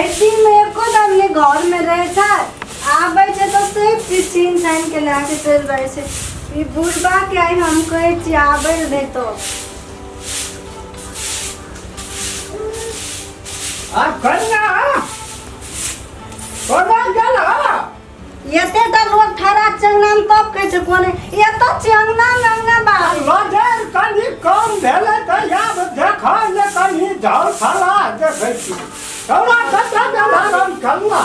भरि दिनमे एको दम नहि घरमे रहै छै, आबै छै तऽ सब चीज छीन छानि के लए के चलि जाइ छै। ई बुढ़बाके आइ हम कहै छियै आबै लए नहि तऽ आ कन्या कोना गेल ह? एते तऽ लोक ठड़ा छै अंगनामे, तब कहै छै कोने एतऽ छै अंगनामे, अंगना बाहर। लजर कनि कम भेलै तऽ आब देखऽ जे कनि झल फला देखै छी तोरा कतऽ गेल हन कन्या?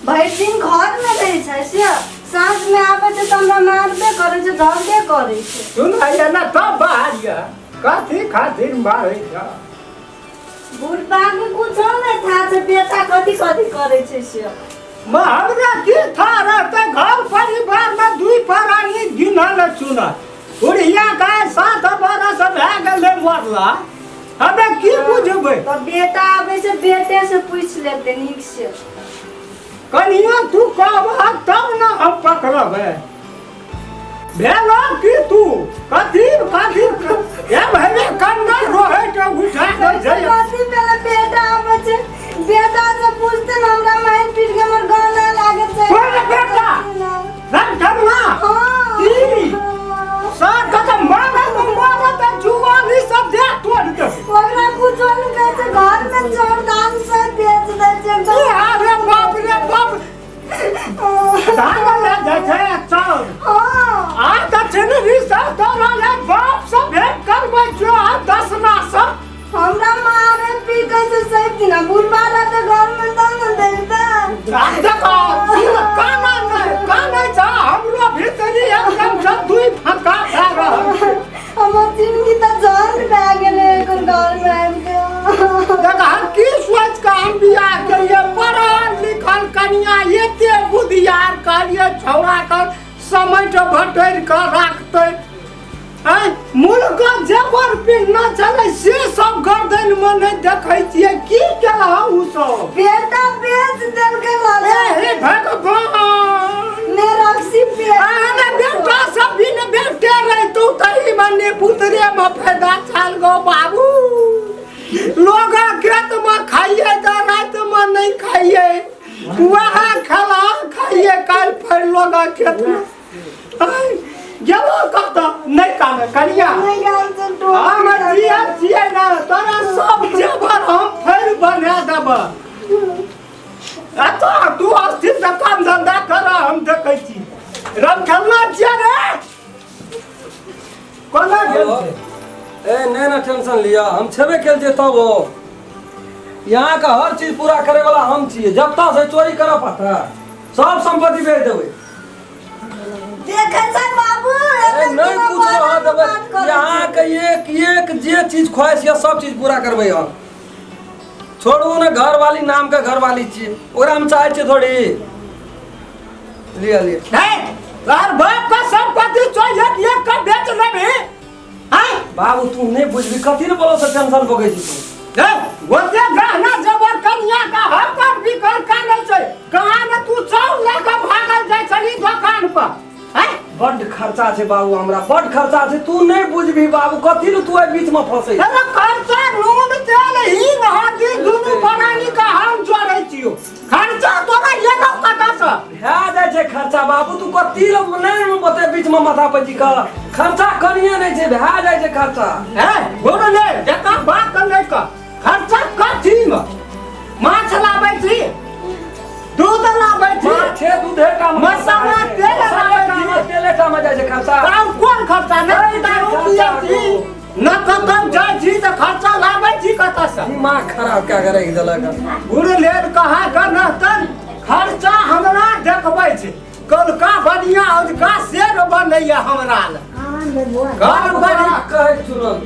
भरि दिन घरमे रहै छै से साँझमे आबै छै तऽ हमरा मारबे करै छै, झगड़े करै छै। सुनैया ने तब बाहर यऽ कथी खातिर मारै छ? बुढ़बा के कुछो नहि था छै, बेटा कथी कथी करै छै से। हमरा की था रहते घर परिवार में दुई प्राणी गिनल चुनल बुढ़िया के 7 बरस भए गेलै मरला, हमे की बुझबै? तऽ बेटा आबै छै, बेटे से पूछि लेतै नीक से। कनिया, तू कहबह तब ने हम पकड़बै। भेलो की तू कथी कथी ए भैया कन्ना रोहे के उठा दै छै? कथी भेलै? बेटा आबै छै, बेटा से पूछते ने। हमरा मारि पीट के हमर गाना लागै छै। कोन बेटा? राम कन्ना? हाँ। की? साथ तऽ मारे तऽ मारे तऽ जुआनी सब देह तोड़ दे। ओकरा कुछो नहि कहै छै, घर में चोर दान से बेच दै छै एकदम। अरे बाप रे बाप, धान ले जाइ छै आ चाउर? हाँ। आ तऽ चिन्हरी सब तोरा ले बाप से भेंट करबै छौ आ दसना सब। हमरा मारे पीटे छै सब दिन। बुढ़बा रहते घर में तब ने देखते। आ देखो, काना नहि कानै छ, हमरो भीतरी एकदम से दुई फंका भए रहल छै। हमर जिंदगी तऽ जंग भए गेलै एखन घर में आबि के। देख, हम की सोच के हम बियाह केलिए? पढ़ल लिखल कनिया, एते बुधियार, कहलिए छौड़ा के समेट भटरि के राखतै। आँय, मुल्क जेवर पिन्हना छलै से सब गर्दन मे नहि देखै छियै। की केलह उ सब? बेटा बेच देलकै। ए हे भगवान! ने रक्सी पे। अरे बेटा सब बिन बेटे रहितौ तही मने पुतरे में फायदा छल गो बाबू। लोग खेत में खाइए तऽ रात में नहीं खाइए, वह खेला खाइए, काल्हि फेर लोग खेत में आइ, गेलो कतऽ नहि काने कनिया। नहि गाल से टोक। हम जिया छियै ने, तोरा सब जेवर हम फेर बना देबऽ। आ तो तू अस्थिर से काम धंधा कर, हम देखै छी। रम खेलना छियै रे, कोना गेल छै? ए नहि ने टेंशन लिअ, हम छेबे केल छियै तब हो यहाँ का हर चीज पूरा करे वाला हम छियै। जब तक से चोरी करऽ पड़ता सब संपत्ति बेच देबै। देखै छै बाबू। ए, नहीं कुछ रह देबै। यहाँ के एक एक जे चीज ख्वाहिश यऽ सब चीज पूरा करबै हम। छोड़ू ने, घरवाली नाम के घरवाली छियै, ओकरा हम चाहै छियै थोड़ी। लिअ लिअ। नहीं, तोहर बाप का संपत्ति चोरी एक एक का बेच लेबही हैं? बाबू, तू नहीं बुझबी, कथी ने बोलो से टेंशन पकै छी तू? ए, ओते गहना जेवर कनिया का हर पर भी कर का नहीं छै। कहाँ ने तू चाउर लऽ कऽ भागल जाइ छली दोकान पर हैं? बड्ड खर्चा छै बाबू, हमरा बड्ड खर्चा छै। तू नहीं बुझबी बाबू, कथी ने तू एहि बीच में फंसै? अरे खर्चा नून तेल हींग हल्दी दुनू प्राणी का हम जोड़ै छियो, खर्चा तोरा एलो कतऽ से? भए जाइ छै खर्चा बाबू, तू कथी लए नहि ओते बीच में माथा पैची कर। खर्चा कनिए नहि छै, भए जाइ छै खर्चा। हैं बोलो ले जका बात नहि कर। खर्चा कथी में? माछ लाबै छी, दूध लाबै छी। माछे दूधे टा में। मसाला तेल लाबै छी। तेले टा में जाइ छै खर्चा। आब कोन खर्चा नहि? जाइ छै दारू खर्चा। पियै छी न, कतौ जाइ छी तऽ खर्चा लाबै छी कतऽ से? दिमाग खराब कए के राखि देलक हन। गुड़ लेल कहाँ के रहतन खर्चा हमरा देखबै छै। कलका बढ़िया अजुका शेर बनैया हमरा लए घर। बाबू, बढ़िया। तोरा कहै चुनल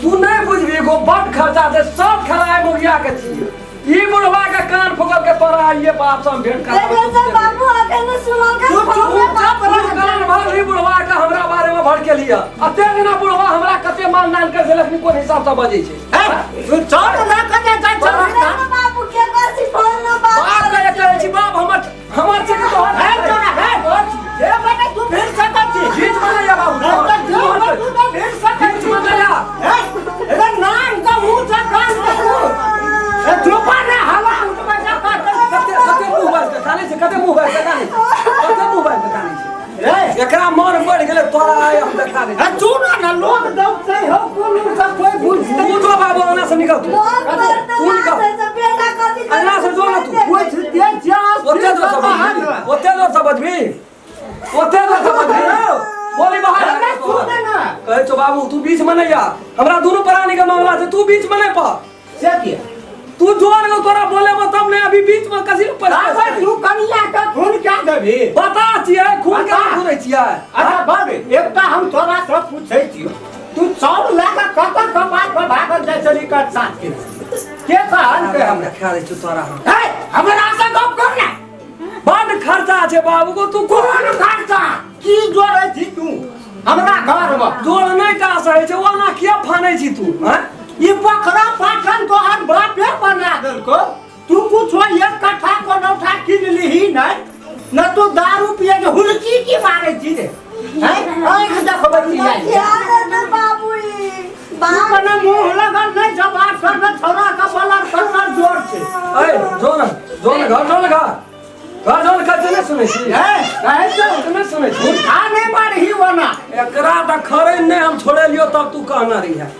तू नहि बुझबी गो, बड खर्चा छै। सब खेलाइ मुगिया के छियै। ई बुढ़वा के कान फुकल के तोरा आइए बाप से हम भेंट कराबै। देखै छै बाबू, अखन सुनल के। तू चुप चुप तू कान भर ई बुढ़वा के हमरा बारे में भर के लिया। अते दिना बुढ़वा हमरा कते मान दान कर देलक, कोन हिसाब से बजै छै? तू चल लए कऽ जे जाइ छौ। बाबू के कर छी फोन न बात। बाप के कहै छी, बाप हमर हमर छै कि तोहर? हे तोरा हे हे बेटा, तू भिड़ सकै छी। बीच में नहीं आ बाबू। तू तऽ भिड़ सकै बीच छी। में नहीं आ। हे, एकर नाम का ऊँचा कान का ऊ। ए, चुप रे, हवा उठबै। मन बढ़ गेलै तोरा आइ हम देखा दै आ सुन ना लोग दौड़ते हो कोनो से कोई बुझते तू जो बाबू अंगना से निकल तू लोग पर तो तू निकल। बात है तो बेटा कथी अंगना से जो ना तू। पूछते जा ओते जोर से बजबी ओते जोर से बजबी ओते जोर से बजबी बोली बाहर अरे सुन ना कहै छौ बाबू तू बीच में नहीं आ हमरा दुनू प्राणी के मामला छै तू बीच में नहीं पा से किया तू जोर के तोरा बोले में तब नहीं अभी बीच में कसी अबे तू कनिया के खून क्या देबी बता छियै खून के बता। खून छियै अच्छा बाबे एकटा हम तोरा से पूछै छियौ तू चाउर लए कऽ कतऽ कपार पर भागल जाइ छली कर साथ के के कहल के हम हमरा देखा दै छियौ तोरा हम हे हमरा से गप कर ना बड खर्चा छै बाबू को तू कोन कोन खर्चा की जोड़ै छी तू हमरा घर में जोड़ नहीं टा सही छै ओना किया फानै छी तू हैं ई बकरा पाठन तोहर बापे बना देलको तू कुछो एक कट्ठा कोनौठा किन लिही नहीं न तू दारू पिए के हुलकी की मारे छी रे हैं आँख देखबै छी जाइ याद है बाबू ई तू बाप कने मुँह लगल नहीं जवाब करने छौड़ा के बलर करना जोर छै ए जो ना जो ना घर जो ना घर घर जो ना कहै नहि सुनै छी हैं कहै छौ नहि सुनै छी उठा नहीं मारही ओना एकरा तऽ खरे नहि हम छोड़ेलियो तब तू कहना रही है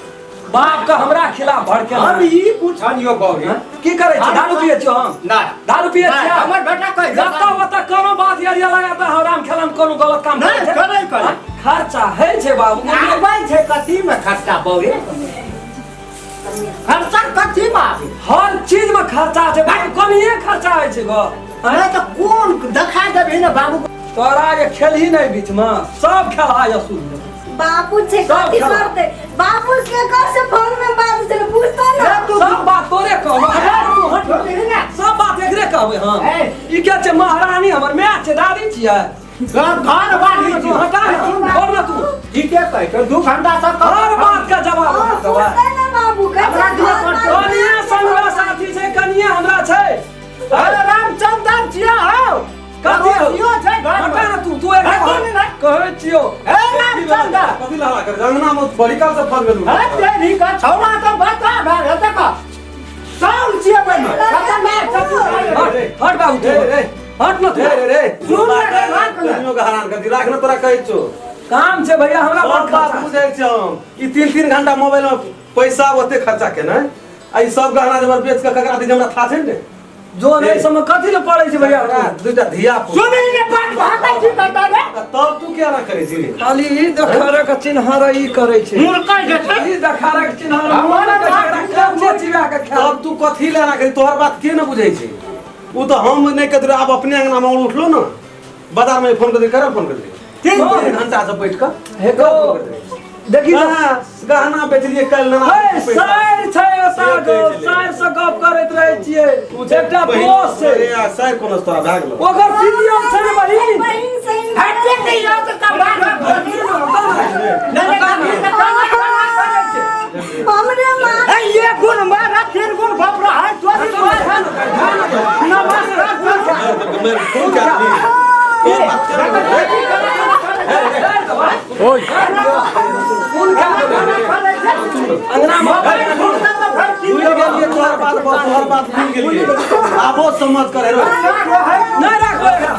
बाप के हमरा खिलाफ भड़के हम ई पूछलियो गौरी की करै छी दारू पिए छियो हम नहीं दारू पिए नहीं, छियै हमर बेटा कहि जतऽ ओतऽ कोनो बात यार लगाता हम राम खेलम कोनो गलत काम नहीं, करै छै। करै, करै। हाँ? खर्चा है छै बाबू आबै छै कथी में खर्चा बौरे खर्चा कथी में आबै हर चीज में खर्चा छै बाबू कनिए खर्चा होइ छै गो अरे तऽ कोन देखा देबही ने बाबू तोरा जे खेलही नहि बीच में सब खेलहा यसूल बाबू छै सब कथी खेला। करते बाबू के कर से फोन में बात छै पूछता ना ए, तू सब बात तोरे कहबै हट तू हट छोड़ही ने सब बात एकरे कहबै हम ए। ई के छै महारानी हमर माय छै दादी छियै घर बाड़ी तू हटा ना छोड़ ना तू ठीके कहै छौ दू घंटा से हर बात के जवाब हाँ, हम देबै पूछता ना बाबू के हमरा दिअ पड़तै। कनिया संगवा साथी छै कनिया हमरा छै अरे रामचंद्र छियै हौ कथी हौ? कथियो छै घर हटा ना तू तू एकरे हटो ने ना। कहै छियौ ए रामचंद्र कथी लहरा कर अंगना में बड़ी काल से फंस गेलू अरे तेरी का छौड़ा तो बता भए देख चाउर छियै ओहिमे खतरनाक हट हट बाबू तू रे, रे। हट ना तू रे रे रे सुन रे, राख ने। कनियो के हरान कर दी राख ने तोरा कहै छौ काम छै भैया हमरा सब बड़ बात खर्चा बुझै छौ हम ई तीन तीन घंटा मोबाइल में पैसा ओते खर्चा केने आ ई सब गहना जेवर बेच के ककरा दी हमरा था छै ने जो नहीं समय कथी ले पड़ै छै भैया दुटा धिया पुता सुनी ने बात भागै छी कतऽ रे तब तू किया ना करै छी रे खाली ई देखारे के चिन्हार ई करै छै मुर्कै जे छै ई देखारे के चिन्हार हमर कच्चे चिबा के खा तब तू कथी ले ना करी तोहर बात के ना बुझै छै उ तऽ हम नहि कहत आब अपने अंगना में उठलो ना बाजार में फोन कर दे कर फोन कर दे तीन तीन घंटा से बैठ कऽ हे गो देखी तऽ गहना गहना बेचलिए कल ना हे साइर छै ओतऽ गो साइर से गप करैत रहै छियै एकटा दोस्त छै अरे साइर कोन तोरा भए गेलो ओकर वीडियो छै ने बहिन बहिन से हटे के यौ तऽ कपड़ा हमरे माँ ए ये गुण मारा तीन गुण बाप रे हाय तोरी नमस्कार फोन कर दी तोर बात के अंगना में भूल गेलिए तोहर बात तोहर बात भूल गेलिए आबो समझ कर हेरो नहि राखबै एकरा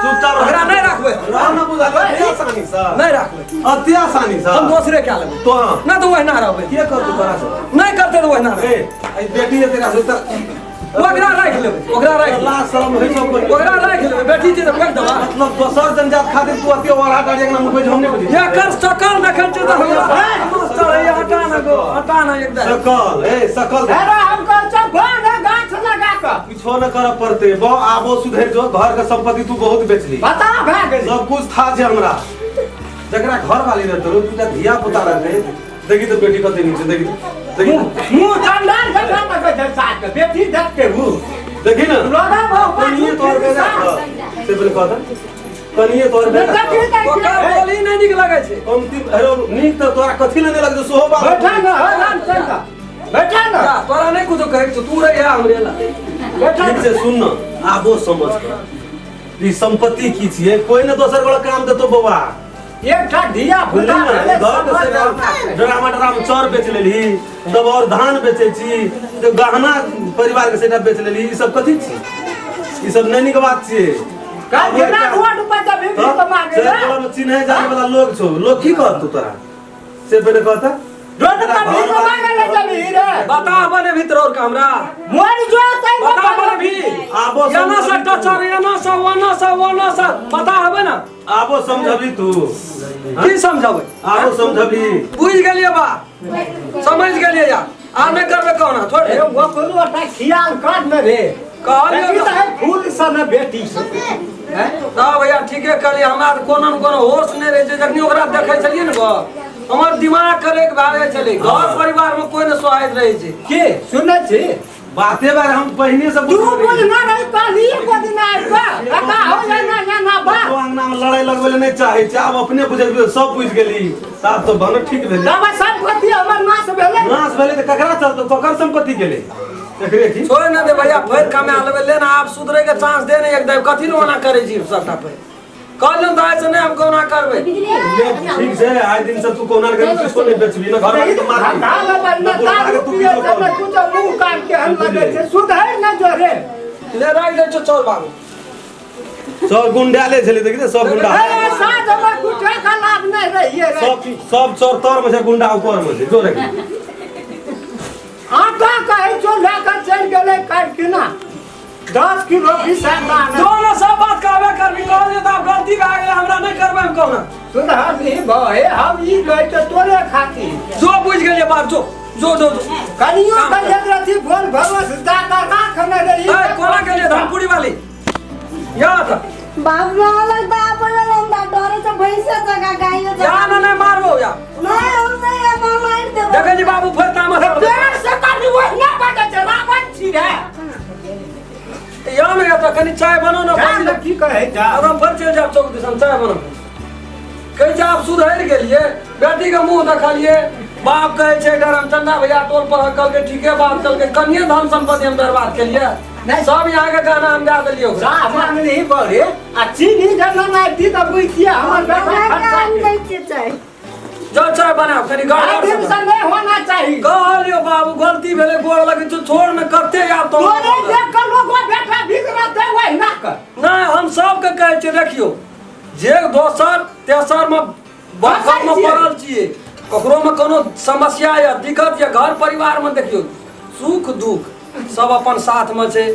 चुपचाप एकरा नहि राखबै रह ना बुझल अति आसानी से नहि राखबै अति आसानी से हम दोसरे कए लेबै तो हाँ नहि तऽ ओहिना रहबै के करतौ तोरा से नहि करतै तऽ ओहिना रहबै ए आई बेटी जे तेरा से तऽ ओकरा राखि लेबै ओकरा राखि लेबै लाज शरम होइ सब कोइ ओकरा राखि लेबै बेटी छै तऽ फेंक देबा मतलब दोसर जनजात खातिर तू अति ओढ़ा गाड़ी अंगना में हम नहीं बुझी एकर शकल देखै छियै तऽ हमरा चढ़ैया हटा ना गो हटा ना एकदम सकल ए सकल देख। अरे हम कहै छौ बन गाछ लगा कऽ कुछो न करऽ पड़ते बहु आबो सुधरि जो घर के संपत्ति तू बहुत बेचली बता भए गेलै सब कुछ था छै हमरा जकरा घर वाली रहते रहो दूटा धिया पुता रहते देखी तो बेटी कते नीक छै देखी देखी मुँह चंडाल जकाँ लगै छै साथ के बेटी देखते मुँह देखी ना लोगा बहु कनिए तोहर बेटा से पहिले कह दे कनिए तोहर बेटा ओकर बोली नहि नीक लगै छै कमती अरे नीक तऽ तोरा कथी ले नहि लगतौ सेहो बात बैठा ना हो रामचंद्र बैठा ना जा, तोरा नहि कुछो कहै छौ तू रहिया हमरे लग बैठा ठीक छै सुन न आबो समझ कर ई संपत्ति की छियै कोई ने दोसर गोला काम देतो बौआ एकटा धिया पुता भेलै समझ ड्रामा ड्रामा चाउर बेच लेलही तब और धान बेचै छी तऽ गहना परिवार के सेटा बेच लेलही ई सब कथी छी ई सब नहि नीक बात छियै काल जेना रोड पर जब भी भीख मांगे से तोरा में चिन्हे जाने वाला लोग छौ, लोग की कहत तोरा से पहले कहता? रोड पर भीख मांगे ले जब ही रे। बता बने भीतर और का हमरा मोर जो तै बता बने भी। आबो एना से टचर, एना से ओना से ओना से पता हबे ना। आबो समझबी तू। की समझबै? आबो समझबी। बुझ गेलिए बा, समझ गेलिए यार। आ नहीं करबे कहना छोड़ दे। ओकरो टा ख्याल कर न रे। कहलियो बेटी तऽ है फूल सन बेटी से। तब भैया ठीके कहलिए, हमरा तऽ कोनो न कोनो होश नहि रहै छै। जखनी ओकरा देखै छलियै ने गो, हमर दिमाग करे के भए जाइ छलै। घर परिवार में कोई ने सोहाइत रहै छै। के सुनै छी? बाते बार हम पहिने से तू बुझ ना रही कहली एको दिन आबि कऽ कका हो या ना या ना बा। तो अंगना में लड़ाई लगबै ले नहीं चाहे छै, आब अपने बुझल सब बुझि गेली, तब तो भनो ठीक भेलै। तब संपत्ति हमर नाश भेलै। नाश भेलै तऽ ककरा चलतौ? ककर संपत्ति गेलै? एकरे की? छोड़ ना दे भैया, फेर कमा लेबै ले ना। आब सुधरे के चांस दे ने एक दे। कथी ने ओना करै छी सबटा? पे कहलियौ तऽ आइ से नहि हम कोना करबै। ले ठीक छै, आइ दिन से तू कोना करी, किछो नहि बेचबी ना, घर वाली के मारबी। धंधा लेबै ना, दारू पियै छै ना, कुछो मुँह कान केहन लगै छै, सुधरि ना जो रे। ले राखि दै छौ चौर बाबू। सब गुंडा ले छलै, देखी सब गुंडा। ए साँझ हमर कुठे का लाभ नहि रहिए रे। सब सब चोर तर में छै, गुंडा ऊपर में छै, जो रे। आटा कहै छौ लए कऽ चलि गेलै काटि के ना 10 किलो 20 दाना। दोनो सब बात कहबे करबी। कहलियौ तऽ आब गलती भए गेलै हमरा, नहि करबै हम कहना। सुधरनी भए हम ई कहै छै तोरे खातिर। जो बुझि गेलियै बात, जो जो जो जो। कनियो कहिए रथी बोल भरोस दऽ कऽ राख ने रे। ए कोना गेलियै धनपुरी वाली याद? बाबू लगता अपन लंदा डरे से भैंसा जगह गाय या जगह। ना नहीं मारबो या। नहीं, हम नहीं, हम मार देबो। देखै छी बाबू फेर तामस। पेड़ से कनि ओहिना बजै छै, रावण छी रे। या ने तऽ कनि चाय बनाउ ने। जा ने, की कहै जा। आब हम फेर चलि जायब चौक दिसन, चाय बनाउ। कहै छै आब सुधरि गेलियै, बेटीके मुँह देखलियै। बाप कहै छै डर हम चंदा भैया टोल पर कहलकै ठीके बात कहलकै, कनिये धन संपत्ति हम बर्बाद केलियै। नहि। सब यहाँ के गहना हम दए देलियै ओकरा। चाह मांगली बड़े आ चीनी जब ना तऽ बुझिए हमर बेटा खर्चा हम के। दै छियै चाय। जाउ चाय बनाउ कनि आइ दिन गड़बड़। से नहि होना चाही। कहलियौ बाबू गलती भेलै, गोर लगै छौ, छोड़ ने कते आब तो। तोरे देख कऽ लोगो बेटा बिगड़तै ओहिना कऽ। नहि, हम सबके कहै छियै, देखियौ जे दोसर तेसर मे बरखत मे छियै। पड़ल छियै, ककरो मे कोनो समस्या या दिक्कत या घर परिवार मे देखियौ सुख दुख सब अपन साथ मे छै।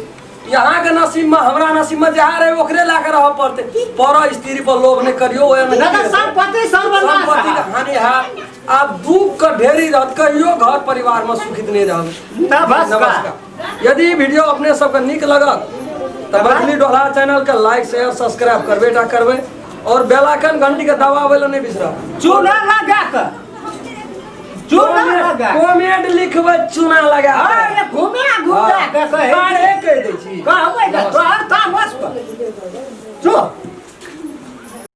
यहाँ के नसीब मे हमरा नसीब मे जहाँ रहे ओकरे लए के रहऽ पड़तै। पर स्त्री पर लोभ नहि करियौ, ओहिमे नहि तऽ संपत्ति सर्वनाश। संपत्ति के हानि हैत, आब दुख के ढेरी रहत, कहियो घर परिवार मे सुखित नहि रहबै। नमस्कार। नमस्कार। यदि ई वीडियो अपने सबके नीक लगत तऽ मैथिली डोला चैनल के लाइक शेयर सब्सक्राइब करबे टा करबै और बेल आइकन घंटी के दबाबै लए नहि बिसरब। चूना लगा कऽ, चूना लगा। कमेंट लिखबै चूना लगा। अरे घुमा घुमा कऽ कहै। अरे।